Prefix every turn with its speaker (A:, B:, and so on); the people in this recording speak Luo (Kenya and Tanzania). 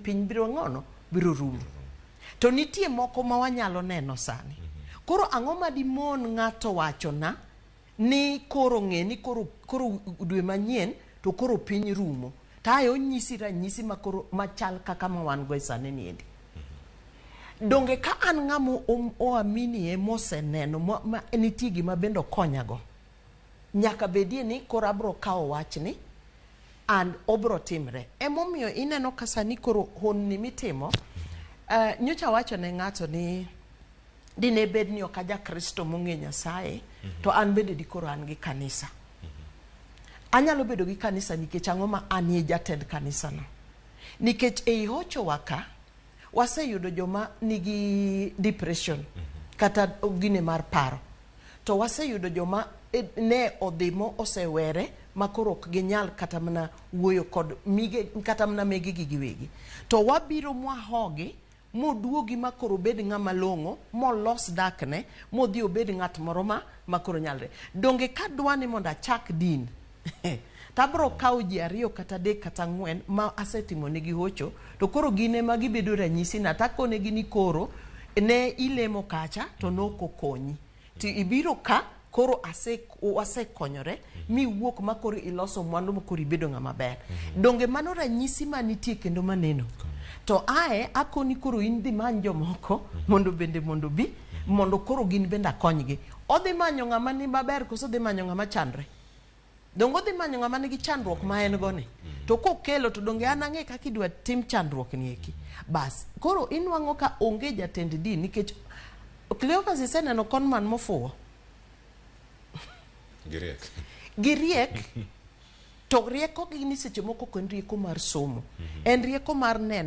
A: piny biro ng'ono biro rumo. To nitie moko ma wanyalo neno sani. Koro ang'o ma dimon ng'ato wachona ni koro ng'e ni koro koro dwe manyien to koro piny rumo. To ae onyisi ranyisi ma koro machal kaka ma wan go e sani niendi. Donge ka an ng'ama oaminie moseneno ma, ma nitie gima bende okonyago. Nyaka bedie ni koro abro kawo wachni and obro timre. Emomiyo ineno ka sani koro honni mitimo, nyocha awacho ne ng'ato ni dine bed ni ok aja Kristo mong'e Nyasaye, to an bende dikoro an gi kanisa. Anyalo bedo gi kanisa nikech ang'o ma anie jatend kanisano. Nikech ei hochowa ka, waseyudo joma nigi depression kata gine mar paro. To waseyudo joma ne odhi mo osewere ma koro ok ginyal kata mana wuoyo kod mige kata mana megegi giwegi. To wabiro mwahogi moduogi ma koro obed ng'ama long'o molos dakne modhi obed ng'at moro ma ma koro nyalre. Donge kadwa ni mondo achak din to abro kawo ji ariyo kata adek kata ang'wen ma asetimo negi hocho to koro gin ema gibedo ranyisi na takonegi ni koro ne ilemo kacha to nok okonyi to ibiro ka koro ase wasekonyore miwuok ma koro iloso mwandu ma koro ibedo ng'ama ber. Donge mano ranyisi manitie kendo maneno? To ae akoni koro in dhi many jomoko mondo bende mondo bi mondo koro gin bende akonygi. Odhi manyo ng'ama ni maber koso odhi manyo ng'ama chandre? Donge odhi manyo ng'ama nigi chandruok ma en go ni? To kokelo to donge an ang'e kaka idwa tim chandruok ni eki. Bas, koro inwang'o ka onge jatend din nikech Cleophas iseneno conman mofuwo?
B: Giriek.
A: Giriek to rieko gi ni seche moko ok en rieko mar somo. En rieko mar neno.